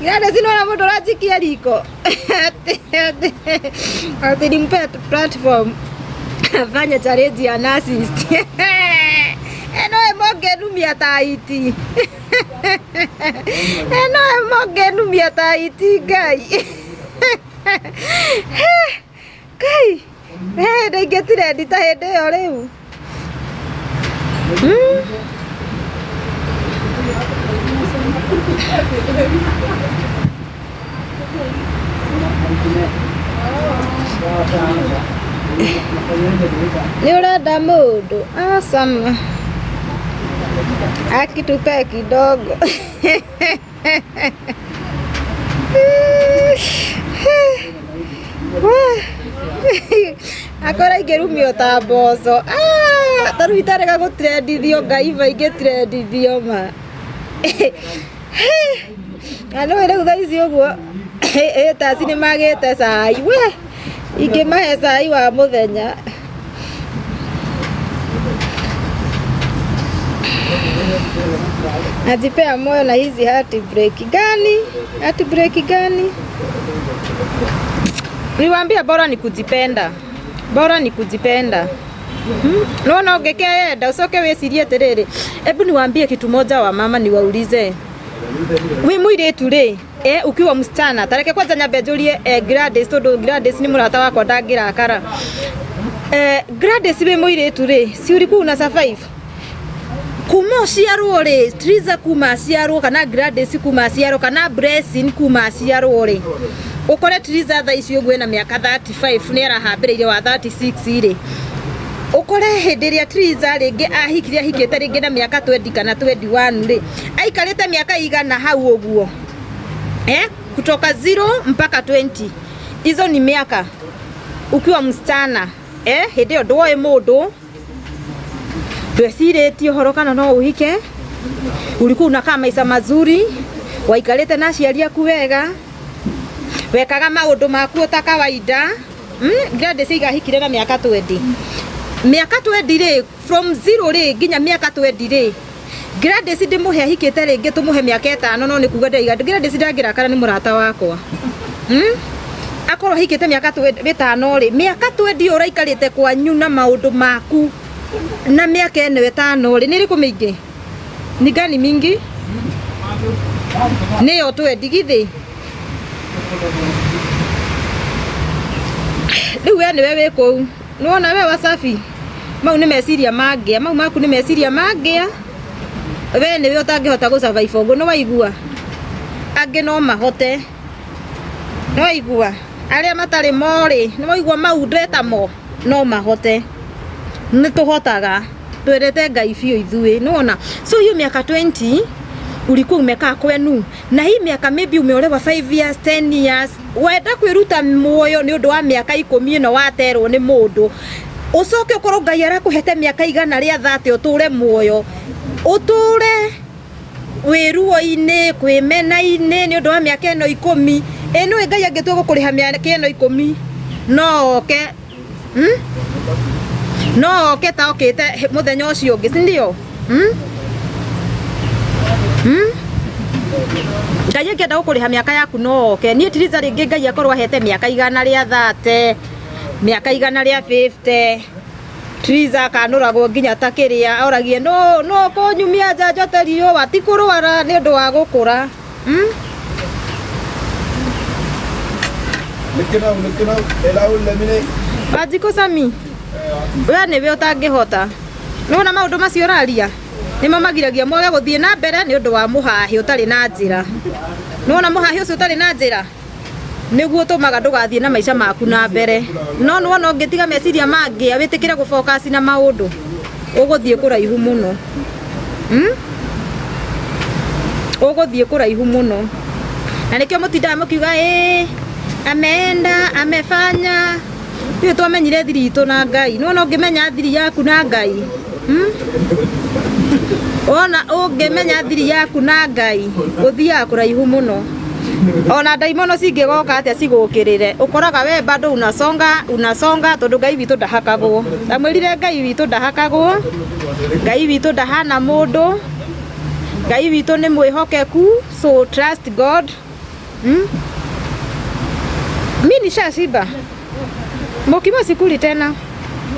Gladys nĩ wona mũndũ ũranjikia riko ati nimpe platform afanye challenge ya narcissist. Eno ĩmongenumia ta iti. Eno ĩmongenumia ta iti Ngai. Ngai. Ndaingĩtire ta hĩndĩ ĩyo rĩu. Nĩ ũrenda mũndũ awesome. Akitupe kidogo. Akora ingĩrumio ta mboco. Ta rĩu itarega gũtrendithio Ngai ba ingĩtrendithio ma. Na nĩũĩ rĩu thaa ici ũguo haters nĩ magĩte cai we ingĩmahe cai wa mũthenya. Najipea moyo na hizi heartbreak gani? Heartbreak gani? Niwaambia bora ni kujipenda. Bora ni kujipenda. No no ũngĩkeyenda ucoke wĩcirie atĩrĩrĩ. Hebu niwaambie kitu moja wa mama niwaulize. Wi mũirĩtu rĩ, ukiwa msichana, tareke kwanza nyambe njũrie Gladys tondũ Gladys nĩ mũrata wakwa ndangĩrakara. Gladys wĩ mũirĩtu rĩ, si ulikuwa una survive? Kuma ũciarwo rĩ, Triza kuma aciarwo kana Gladys kuma aciarwo kana Blessing kuma aciarwo rĩ, ũkore Triza thaa ici ũguo ena mĩaka 35 nĩ arahambĩrĩire wa 36 rĩ, ũkore hĩndĩ ĩrĩa Triza rĩngĩ ahikire ahikĩte rĩngĩ na mĩaka 20 kana 21 rĩ, aikarĩte mĩaka igana hau ũguo. Kutoka 0 mpaka 20 hizo ni miaka ukiwa msichana. Hĩndĩ ĩyo ndwoĩ mũndũ, ndwecirĩtie ũhoro kana no ũhike, ulikuwa unakaa maisha mazuri, waikarĩte na aciari aku wega, wekaga maũndũ maku ta kawaida. Gladys igahikire na mĩaka 20. Mĩaka 20 rĩ, from 0 rĩ nginya mĩaka 20 rĩ, Gladys ndĩmũhe ahikĩte rĩngĩ tũmũhe mĩaka 5 no nĩ kuga ndaiga Gladys ndangĩrakara nĩ mũrata wakwa. Akorwo ahikĩte mĩaka 5 rĩ, mĩaka 20 ũraikarĩte kwanyu na maũndũ maku na mĩaka ĩno 5 rĩ, nĩ ĩrĩkũ mĩingĩ? Ni gani mingi? Nĩyo 20 githĩ? Rĩu we nĩwe wĩ kũu. Nĩwona we Wasafi? Mau nĩ meciria mangĩa, mau maku nĩ meciria mangĩa. We nĩwe ũtangĩhota gũ survive ũguo, nĩ waigua? Angĩ no mahote. Nĩ waigua? Arĩa matarĩ mo rĩ, nĩ waigua mau ndeta mo, no mahote. Nĩ tũhotaga. Twendete Ngai biũ ithuĩ, nĩwona? So hiyo miaka 20 ulikuwa umekaa kwenu, na hii miaka maybe umeolewa 5 years, 10 years, wenda kwĩruta muoyo nĩ ũndũ wa mĩaka 10 ĩno waterwo nĩ mũndũ, ũcoke ũkorwo Ngai arakũhete mĩaka 130 ũtũre muoyo, ũtũre wĩruo-inĩ, kwĩmena-inĩ nĩ ũndũ wa mĩaka ĩno 10. Ĩ nĩũĩ Ngai angĩtua gũkũrĩha mĩaka ĩno 10 no oke, no oke ta okĩte mũthenya ũcio ũngĩ, si ndio? Ngai angĩenda gũkũrĩha mĩaka yaku no oke. Niĩ Triza rĩngĩ Ngai akorwo ahete mĩaka 130, mĩaka 150, Triza akanũragwo nginya ta kĩrĩa oragie no no kũnyumia nja njote riũa ti kũrwara nĩ ũndũ wa gũkũra. Wanjikũ Sami, we nĩwe ũtangĩhota. Nĩwona maũndũ macio ũraria nĩmo magiragia mwage gũthiĩ na mbere nĩ ũndũ wa mũhahĩ ũtarĩ na njĩra. Nĩwona mũhahĩ ũcio ũtarĩ na njĩra nĩguo ũtũmaga ndũgathiĩ na maica maku na mbere. No nĩwona ũngĩtiga meciria mangĩ wĩtĩkĩre gũ focus na maũndũ, ũgũthiĩ kũraihu mũno. Ũgũthiĩ kũraihu mũno. Na nĩkĩo mũtindaga mũkiuga ĩ ameenda amefanya. Ithuĩ twamenyire thiri itũ na Ngai. Nĩwona ũngĩmenya thiri yaku na Ngai, Wona ũngĩmenya thiri yaku na Ngai, ũthiaga kũraihu mũno. Ona ndaimono cingĩgoka atĩa cigũkĩrĩre, ũkoraga we bado unasonga unasonga, tondũ Ngai witũ ndahakagwo. Ndamwĩrire Ngai witũ ndahakagwo, Ngai witũ ndahana mũndũ. Ngai witũ nĩ mwĩhokeku, so trust God. Mi nishashiba. Mokimo sikuli tena.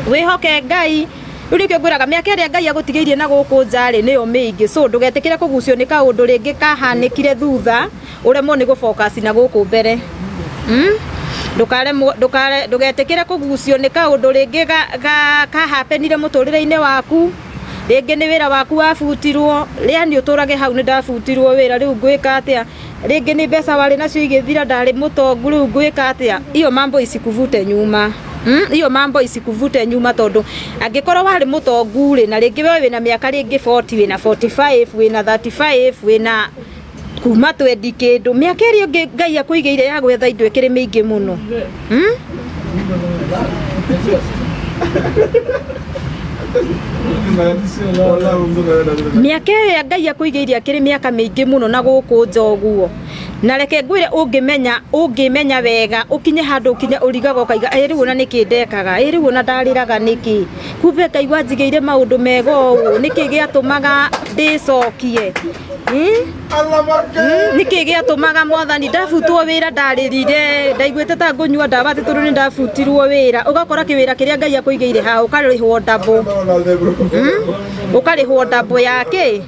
Wĩhoke Ngai. Rĩu nĩkĩo ngwĩraga mĩaka ĩrĩa Ngai agũtigĩirie na gũkũ nja rĩ nĩyo mĩingĩ, so ndũgetĩkĩre kũgucio nĩ kaũndũ rĩngĩ kahanĩkire thutha ũremwo nĩ gũfocus na gũkũ mbere. Ndũgetĩkĩre kũgucio nĩ kaũndũ rĩngĩ kahapenire mũtũrĩre-inĩ waku, rĩngĩ nĩ wĩra waku wabutirwo, yani ũtũrage hau nĩ ndabutirwo wĩra rĩu ngwĩka atĩa, rĩngĩ nĩ mbeca warĩ nacio igĩthira ndarĩ mũtongu rĩu ngwĩka atĩa. Iyo mambo isikuvute nyuma. Iyo mambo isikuvute nyuma tondu angikorwo wari mutongu ri na ringi we wina miaka ringi 40 wina 45 wina 35 wina kuma 20 kindu miaka iri ingi Ngai akuigeire ya gwetha indo ikiri miingi muno. Miaka ĩrĩa Ngai akuigeire akiri miaka miingi muno na guku nja uguo. Na reke ngwire ũngĩmenya wega ũkinye handũ ũkinye ũrigaga ũkaiga ĩ rĩu ona nĩkĩ ndekaga, ĩ rĩu ona ndarĩraga nĩkĩ, kumbe Ngai wanjigĩire maũndũ mega ũũ, nĩkĩ gĩatũmaga ndĩcokie, nĩkĩ gĩatũmaga mwathani ndabutwo wĩra ndarĩrire, ndaiguĩte ta ngũnyua ndawa atĩ tondũ nĩ ndabutirwo wĩra. Ũgakora kĩwĩra kĩrĩa Ngai akũigĩire haha ũkarĩhwo double, ũkarĩhwo double yake.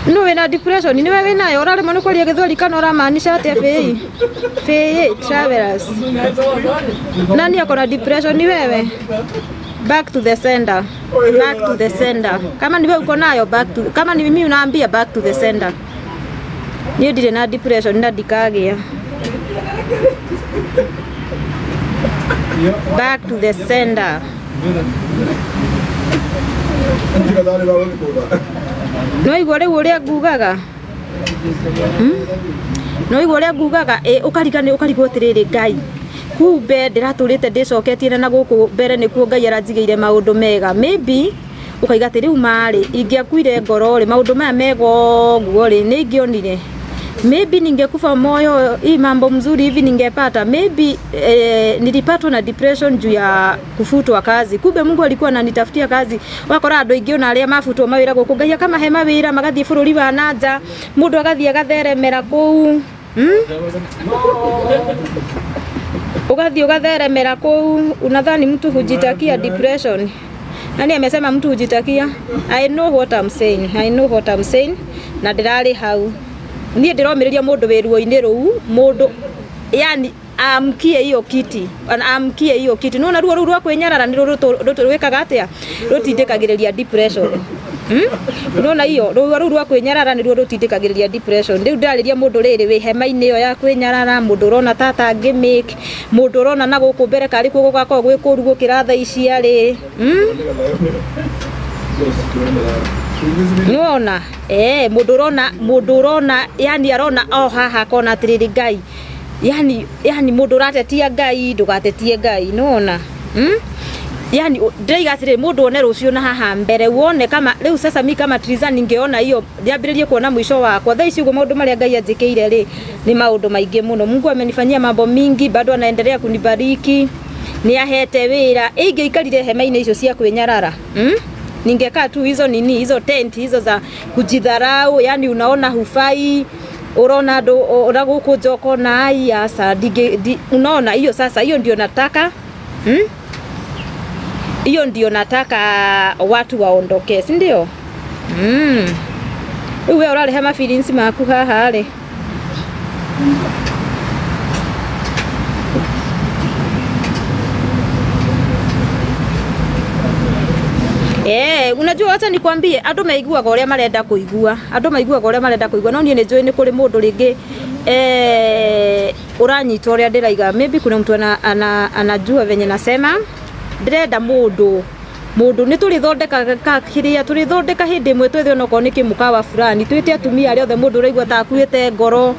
No wina depression ni wewe nayo uraremwo ni kwaria githweri kana uramaanisha atia? Fei Fei travelers, nani ako na depression? Ni wewe. Back to the sender, back to the sender. Kama ni wewe uko nayo back to, kama ni mimi unaambia back to the sender. Ni ndire na depression na ndikagia. Back to the sender. No igua riu uria ngugaga, no igua uria ngugaga, ukarigani ukarigwo atiriri Ngai kumbe ndiraturite ndicoketie na guku mbere nikuo Ngai aranjigĩire maundu mega. Maybe ukaiga ati riu mari ingĩakuire ngoro ri maundu maya mega ũguo ri nĩ ingĩonire. Maybe ningekufa moyo hii mambo mzuri hivi ningepata. Maybe nilipatwa na depression juu ya kufutwa kazi. Kumbe Mungu alikuwa ananitafutia kazi. Wakora andu aingi ona aria mafutwo mawira guku Ngai akamahe mawira magathie bururi wa nanja, mundu agathie agatheremera kuu. Ugathie ugatheremera kuu. Unadhani mtu hujitakia depression? Nani amesema mtu hujitakia? I know what I'm saying. I know what I'm saying. Na ndirari hau. Niĩ ndĩromĩrĩria mũndũ wĩ ruo-inĩ rũu, mũndũ yani amkie hiyo kiti, amkie hiyo kiti. Nona ruo rũu rwa kwĩnyarara nĩ rwĩkaga atĩa? Rũtindĩkagĩrĩria depression. Nona hiyo ruo rũu rwa kwĩnyarara nĩ ruo rũtindĩkagĩrĩria depression. Rĩu ndĩrarĩria mũndũ rĩrĩ wĩ hema-inĩ ĩyo ya kwĩnyarara, mũndũ ũrona ta atangĩmake, mũndũ ũrona na gũkũ mbere karĩ kuo gũgakorwo gwĩ kũru gũkĩra thaa ici arĩ. Nĩwona mũndũ ũrona yani arona o haha akona atĩrĩrĩ Ngai, yani mũndũ ũratetia Ngai ndũgatetie Ngai. Nĩwona yani ndĩraiga atĩrĩrĩ mũndũ one rũciũ na haha mbere wone kama rĩu sasa mi kama Triza ningeona hiyo ndiambĩrĩrie kuona mwisho wakwa. Thaa ici ũguo maũndũ marĩa Ngai anjĩkĩire rĩ nĩ maũndũ maingĩ mũno. Mungu amenifanyia mambo mingi, bado anaendelea kunibariki, nĩ ahete wĩra. Ingĩikarire hema-inĩ icio cia kwĩnyarara, ningekaa tu hizo nini hizo tent hizo za kujidharau, yani unaona hufai, urona ndo ona guku njoko na ai asa unaona hiyo sasa, hiyo ndio nataka. Hiyo ndio nataka watu waondoke, si ndio? Rĩu we ũrarehe ma feelings maku haha rĩ. Unajua hata nikwambie andu maiguaga uria marenda kuigua, andu maiguaga uria marenda kuigua, no nie nĩ njũĩ nĩ kũrĩ mũndũ rĩngĩ ũranyita ũrĩa ndĩraiga. Maybe kuna mtu anajua venye nasema. Ndĩrenda mũndũ nĩ tũrĩthondeka kĩrĩa tũrĩthondeka hĩndĩ ĩmwe twethe onokorwo nĩ kĩmũkawa fulani, twĩte atumia arĩa othe mũndũ ũraigua ta akuĩte ngoro,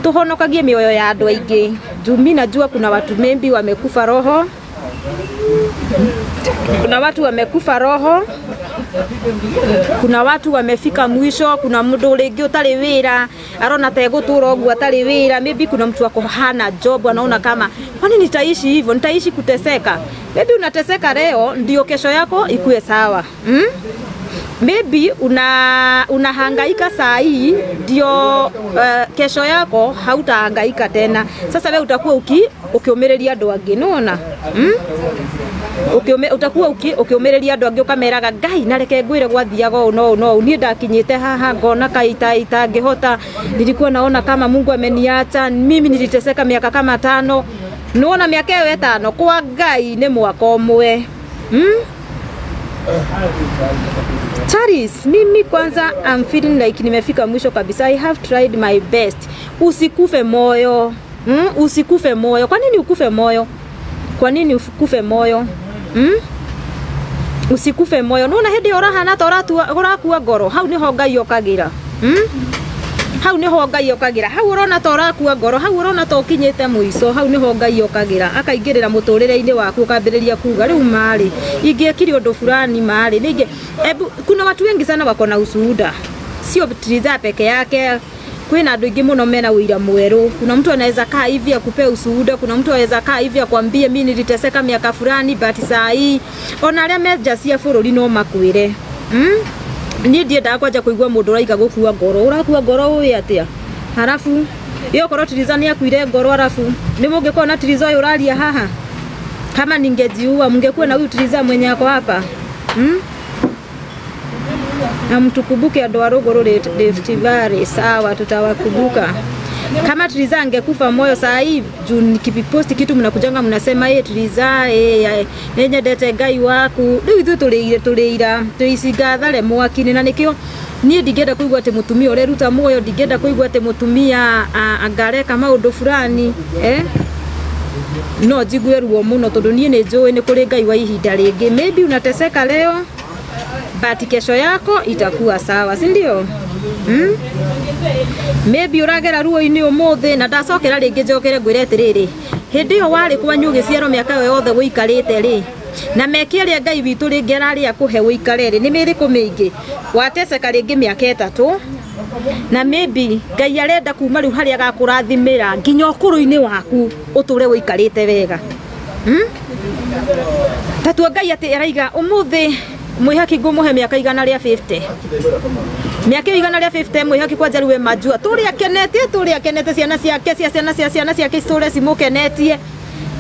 tũhonokagie mĩoyo ya andũ aingĩ. Juu mi najua kuna watu maybe wamekufa roho, kuna watu wamekufa roho. Kuna watu wamefika mwisho, kuna mundu ringi utari wira arona ta egutura uguo atari wira, maybe kuna mtu wako hana job anaona kama kwani nitaishi hivyo, nitaishi kuteseka. Maybe unateseka leo ndio kesho yako ikue sawa. Maybe unahangaika saa hii ndio kesho yako hautahangaika tena. Sasa wewe utakuwa ukiumireria andu angi, nona? Utakuwa ukiumireria andu angi ukameraga Ngai na reke ngwire gwathiaga ũũ no no niĩ ndakinyĩte haha ngona kai itangĩhota, nilikuwa naona kama Mungu ameniacha, mimi niliteseka miaka kama 5. Nona miaka ĩyo 5 kwa Ngai nĩ mwaka ũmwe. Charis, mimi kwanza I'm feeling like nimefika mwisho kabisa. I have tried my best. Usikufe moyo. Usikufe moyo. Kwa nini ukufe moyo? Kwa nini ukufe moyo? Usikufe moyo. Nona hĩndĩ ũrahana ta ũrakua ngoro, hau niho Ngai okagira. Hau niho Ngai okagira. Hau ũrona ta ũrakua ngoro, hau ũrona ta ũkinyĩte mũico, hau niho Ngai okagira. Akaingĩrĩra mũtũrĩre-inĩ waku ũkambĩrĩria kuga rĩu marĩ ingĩekire ũndũ fulani marĩ ningĩ. Ebu, kuna watu wengi sana wako na ushuhuda, sio Triza peke yake. Kwina andũ aingĩ mũno mena ũira mwerũ. Kuna mtu anaweza kaa hivi akupe ushuhuda, kuna mtu anaweza kaa hivi akwambie mimi niliteseka miaka fulani but saa hii ona arĩa menjacia bũrũri no makwĩre. Niĩ ndiendaga kwanja kũigua mũndũ ũraiga gũkua ngoro. Ũrakua ngoro ũĩ atĩa? Halafu iyo korwo Triza nĩ akuire ngoro, halafu nĩ mũngĩkorwo na Triza ũyũ ũraria haha? Kama ningejiua mngekuwa na huyu Triza mwenye ako hapa? Na mtukumbuke andũ a Rũgũrũ Rift Valley, sawa, tutawakumbuka. Kama Triza angekufa moyo saa hii juu nikiposti kitu mnakujanga mnasema eh Triza eh nenyendete Ngai waku. Rĩu ithuĩ tũrĩira twĩcigathare mwaki-inĩ, na nĩkĩo niĩ ndingĩenda kũigua atĩ mũtumia ũreruta muoyo, ndingĩenda kũigua atĩ mũtumia angareka maũndũ fulani, no njigue ruo mũno tondũ niĩ nĩ njũĩ nĩ kũrĩ Ngai wa ihinda rĩngĩ. Maybe unateseka leo but kesho yako itakuwa sawa, si ndio? Maybe uragera ruo-inĩ ũmũthĩ na ndacokera rĩngĩ njokere ngwĩre atĩrĩrĩ, hĩndĩ ĩyo warĩ kwanyu ũgĩciarwo mĩaka ĩyo yothe wĩikarĩte rĩ, na mĩaka ĩrĩa Ngai witũ rĩngĩ ararĩ akũhe wĩikare rĩ, nĩ mĩrĩkũ mĩingĩ? Wateseka rĩngĩ mĩaka 3, na maybe Ngai arenda kuma rĩu harĩa agakũrathimĩra nginya ũkũrũ-inĩ waku ũtũre wĩikarĩte wega. Tatua Ngai atĩ araiga ũmũthĩ mwĩhaki ngũmũhe mĩaka 150. Mĩaka 150 mwĩhaki kwanja rĩu majua tũrĩa akenetie, tũrĩa akenete ciana ciake cia ciana cia ciana ciake citũre cimũkenetie.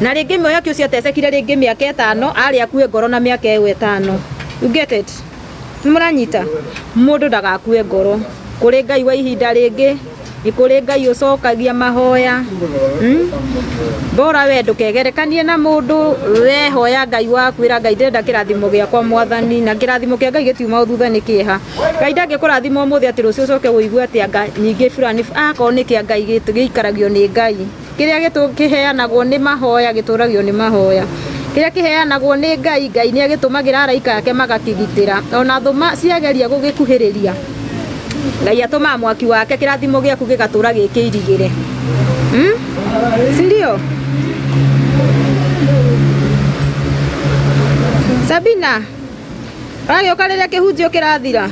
Na rĩngĩ mwĩhaki ũcio atecekire rĩngĩ mĩaka 5 arĩ akue ngoro na mĩaka ĩyo 5. You get it? Nĩmũranyita? Mũndũ ndagakue ngoro. Kũrĩ Ngai wa ihinda rĩngĩ, nĩ kũrĩ Ngai ũcokagia mahoya. Bora we ndũkegerekanie na mũndũ, we hoya Ngai waku, ĩra Ngai ndĩrenda kĩrathimo gĩakwa mwathani, na kĩrathimo kĩa Ngai gĩtiuma thutha nĩ kĩeha. Ngai ndangĩkũrathima ũmũthĩ atĩ rũciũ ũcoke ũigue atĩ anga nyingĩ fulani, akorwo nĩ kĩa Ngai gĩikaragio nĩ Ngai. Kĩrĩa kĩheanagwo nĩ mahoya gĩtũragio nĩ mahoya. Kĩrĩa kĩheanagwo nĩ Ngai, Ngai nĩ agĩtũmagĩra araika ake magakĩgitĩra. Ona thũma ciageria gũgĩkuhĩrĩria, Ngai atũmaga mwaki wake kĩrathimo gĩaku gĩgatũra gĩkĩirigĩre. Si ndio? Sabina, ũragĩũka rĩrĩa kĩhunjio kĩrathira?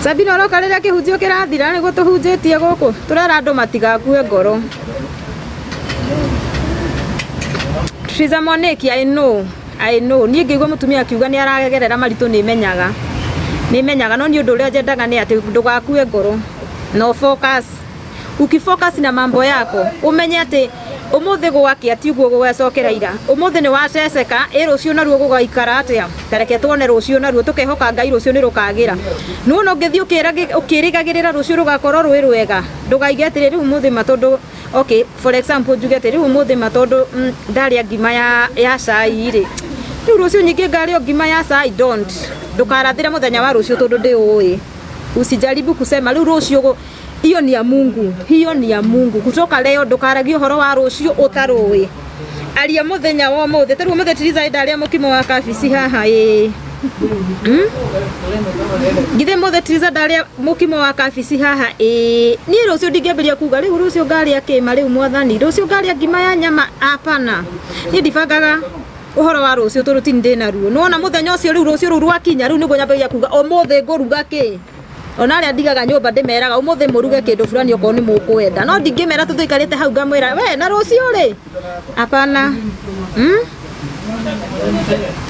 Sabina, ũroka rĩrĩa kĩhunjio kĩrathira nĩguo tũhunjĩtie gũkũ? Tũrera andũ matigakue ngoro. Triza Moneki, I know, I know. Niĩ ngĩigua mũtumia akiuga nĩ aragerera maritũ nĩ menyaga. Nĩ menyaga, no nĩ ũndũ ũrĩa nyendaga nĩ atĩ ndũgakue ngoro. No focus. Ukifocus na mambo yako, umenye atĩ ũmũthĩ gwakĩa ti ũguo gũgacokera ira. Ũmũthĩ nĩ waceceka, ĩ rũciũ naruo gũgaikara atĩa? Ta reke tuone rũciũ naruo, tũkehoka Ngai rũciũ nĩ rũkagĩra. Nĩwona ũngĩthiĩ ũkĩrĩgagĩrĩra rũciũ rũgakorwo rwĩ rwega, ndũkaige atĩrĩ rĩu ũmũthĩ ma tondũ, okay, for example njuge atĩ rĩu ũmũthĩ ma tondũ ndarĩa ngima ya cai rĩ, rĩu rũciũ nyingĩ ngarĩa ngima ya cai, don't. Ndũkarathĩre mũthenya wa rũciũ tondũ ndĩũĩ. Usijaribu kusema rĩu rũciũ hiyo ni ya Mungu, hiyo ni ya Mungu. Kutoka leo ndũkaragie ũhoro wa rũciũ ũtarũĩ. Aria mũthenya wa ũmũthĩ, ta rĩu ũmũthĩ Triza ndaria mũkimo wa kabici haha ĩ. Githĩ mũthĩ Triza ndaria mũkimo wa kabici haha ĩ. Niĩ rũciũ ndingĩambĩrĩria kuga rĩu rũciũ ngarĩa kĩma rĩu mwathani, rũciũ ngarĩa ngima ya nyama, hapana. Niĩ ndibangaga. Ũhoro wa rũciũ tondũ ti ndĩ na ruo. Nĩwona mũthenya ũcio rĩu rũciũ rũu rwakinya rĩu nĩguo nyambagia kuga ũmũthĩ ngũruga kĩ. Ona arĩa ndigaga nyũmba ndĩmeraga ũmũthĩ mũruge kĩndũ fulani okorwo nĩ mũkwenda. No ndingĩmera tondũ tũikarĩte hau ngamwĩra we na rũciũ rĩ. Hapana.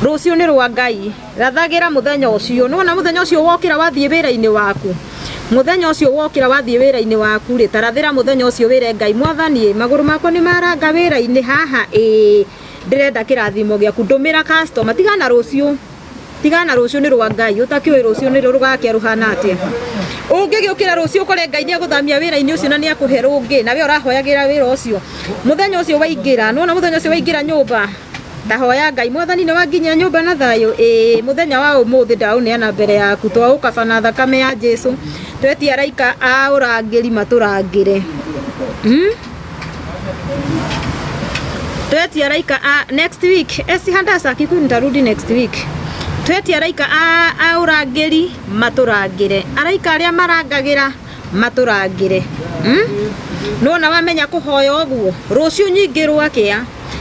Rũciũ nĩ rwa Ngai. Rathagĩra mũthenya ũcio. Nĩwona mũthenya ũcio wokĩra wathiĩ wĩra-inĩ waku. Mũthenya ũcio wokĩra wathiĩ wĩra-inĩ waku rĩ, tarathĩra mũthenya ũcio wĩre Ngai mwathani magũrũ makwa nĩ maranga wĩra-inĩ haha ĩĩ ndĩrenda kĩrathimo gĩaku ndũmĩra customer tigana rũciũ. Tigana rũciũ nĩ rwa Ngai ũtakĩũĩ rũciũ nĩ rũgakĩa rũhana atĩa. Ũngĩgĩũkĩra rũciũ ũkore Ngai nĩ agũthamia wĩra-inĩ ũcio na nĩ akũhe rũngĩ na we ũrahoyagĩra wĩra ũcio. Mũthenya ũcio waingĩra, nĩwona mũthenya ũcio waingĩra nyũmba ndahoya Ngai mwathani nĩ wanginyia nyũmba na thayũ ĩĩ mũthenya wa ũmũthĩ ndaũneana mbere yaku twaũkaba na thakame ya Jesu twetie araika a ũrangĩri matũrangĩre. Twetie araika a next week esi handasa Kikuyu nitarudi next week. Twetie araika a ũrangĩri matũrangĩre. Araika arĩa marangagĩra matũrangĩre. Nĩwona wamenya kũhoya ũguo rũciũ nyingĩ rwakĩa.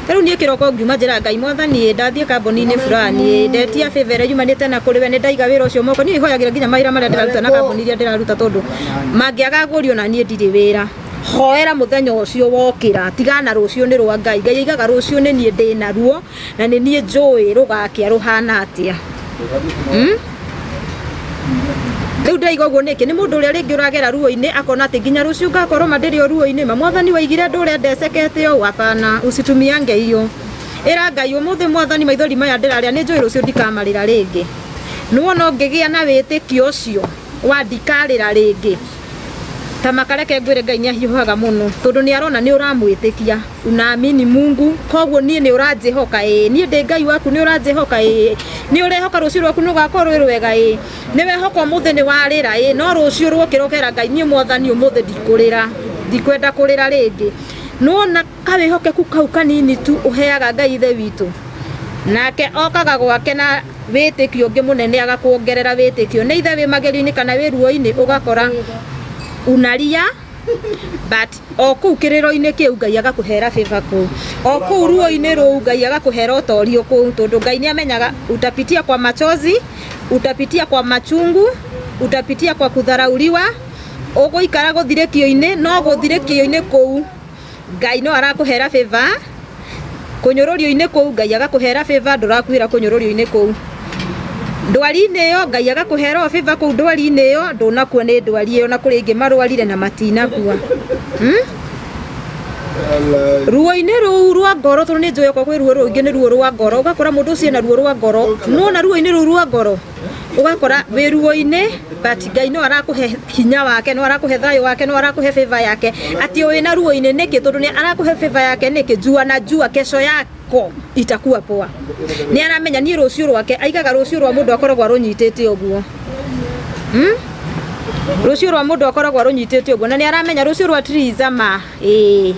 Rĩu niĩ kĩroko ngiuma njĩra Ngai mwathani ndathiĩ kambuni-inĩ fulani ndetia favor yumanĩte na kũrĩ we nĩ ndaiga wĩra ũcio moko. Niĩ hoyagĩra nginya mawĩra marĩa ndĩraruta na kambuni iria ndĩraruta tondũ mangĩaga gũrio na niĩ ndirĩ wĩra. Hoera mũthenya ũcio wokĩra tigana rũciũ nĩ rwa Ngai. Ngai aigaga rũciũ nĩ niĩ ndĩ naruo na nĩ niĩ njũĩ rũgakĩa rũhana atĩa. Rĩu ndaiga ũguo nĩkĩ? Nĩ mũndũ ũrĩa rĩngĩ ũragera ruo-inĩ akona atĩ nginya rũciũ ngakorwo ma ndĩrĩ o ruo-inĩ ma mwathani waigire ndũre ndecekete ũũ. Hapana, usitumiange hiyo. Ĩra Ngai ũmũthĩ mwathani maithori maya ndĩrarĩa nĩ njũĩ rũciũ ndikamarĩra rĩngĩ. Nĩwona ũngĩgĩa na wĩtĩkio ũcio wa ndikarĩra rĩngĩ ta makareke ngwĩre Ngai nĩ ahiũhaga mũno tondũ nĩ arona nĩ ũramwĩtĩkia. Unaamini Mungu koguo niĩ nĩ ũranjĩhoka ĩĩ niĩ ndĩ Ngai waku nĩ ũranjĩhoka ĩĩ nĩ ũrehoka rũciũ rwaku nĩ rũgakorwo rwĩ rwega ĩĩ nĩ wehoka ũmũthĩ nĩ warĩra ĩĩ no rũciũ rwokĩra ũkera Ngai niĩ mwathani ũmũthĩ ndikũrĩra ndikwenda kũrĩra rĩngĩ. Nĩwona kawĩhokeku kau kanini tu ũheaga Ngai ithe witũ nake okaga gwake na wĩtĩkio ũngĩ mũnene agakuongerera wĩtĩkio nĩ ithe wĩ magerio-inĩ kana wĩ ruo-inĩ ũgakora unaria but o kũu kĩrĩro-inĩ kĩu Ngai agakũhera favor kũu o kũu ruo-inĩ rũu Ngai agakũhera ũtorio kũu tondũ Ngai nĩ amenyaga utapitia kwa machozi utapitia kwa machungu utapitia kwa kudharauliwa ũgũikara gũthirĩkio-inĩ no gũthirĩkio-inĩ kũu Ngai no arakũhera favor kũnyũrũrio-inĩ kũu Ngai agakũhera favor ndũrakuĩra kũnyũrũrio-inĩ kũu ndwari-inĩ ĩyo Ngai agakũhera o favor kũu ndwari-inĩ ĩyo ndũnakua nĩ ndwari ĩyo na kũrĩ ingĩ marwarire na matinakua. Ruo-inĩ rũu rwa ngoro tondũ nĩ njũĩ okorwo kwĩ ruo rũngĩ nĩ ruo rwa ngoro ũgakora mũndũ ũcio ena ruo rwa ngoro nĩwona ruo-inĩ rũu rwa ngoro ũgakora wĩ ruo-inĩ but Ngai no arakũhe hinya wake no arakũhe thayũ wake no arakũhe favor yake atĩ wĩna ruo-inĩ nĩkĩ tondũ nĩ arakũhe favor yake nĩkĩ jua na jua kesho yako itakuwa poa. Nĩ aramenya niĩ rũciũ rwake aigaga rũciũ rwa mũndũ akoragwo arũnyitĩte ũguo. Rũciũ rwa mũndũ akoragwo arũnyitĩte ũguo na nĩ aramenya rũciũ rwa Triza ma ĩĩ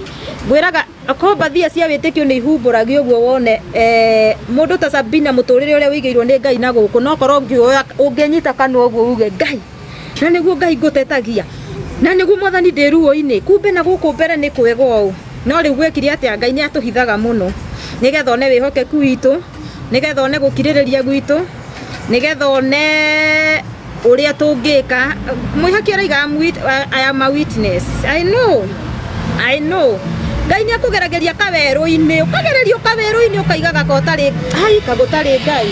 ngwĩraga akorwo mbathia cia wĩtĩkio nĩ ihumbũragio ũguo wone mũndũ ta Sabina mũtũrĩre ũrĩa wĩigĩirwo nĩ Ngai na gũkũ no korwo ũngĩnyita kanua ũguo uge Ngai na nĩguo Ngai ngũtetagia na nĩguo mwathani ndĩ ruo-inĩ kumbe na gũkũ mbere nĩ kwega ũũ no rĩu gwĩkire atĩa Ngai nĩ atũhithaga mũno nĩgetha one wĩhokeku witũ nĩgetha one gũkirĩrĩria gwitũ nĩgetha one ũrĩa tũngĩka. Mwĩhaki araiga I am a witness. I know. I know. Ngai nĩ akũgerageria kawerũ-inĩ ũkagererio kawerũ-inĩ ũkaigaga ka ũtarĩ ai kagũtarĩ Ngai.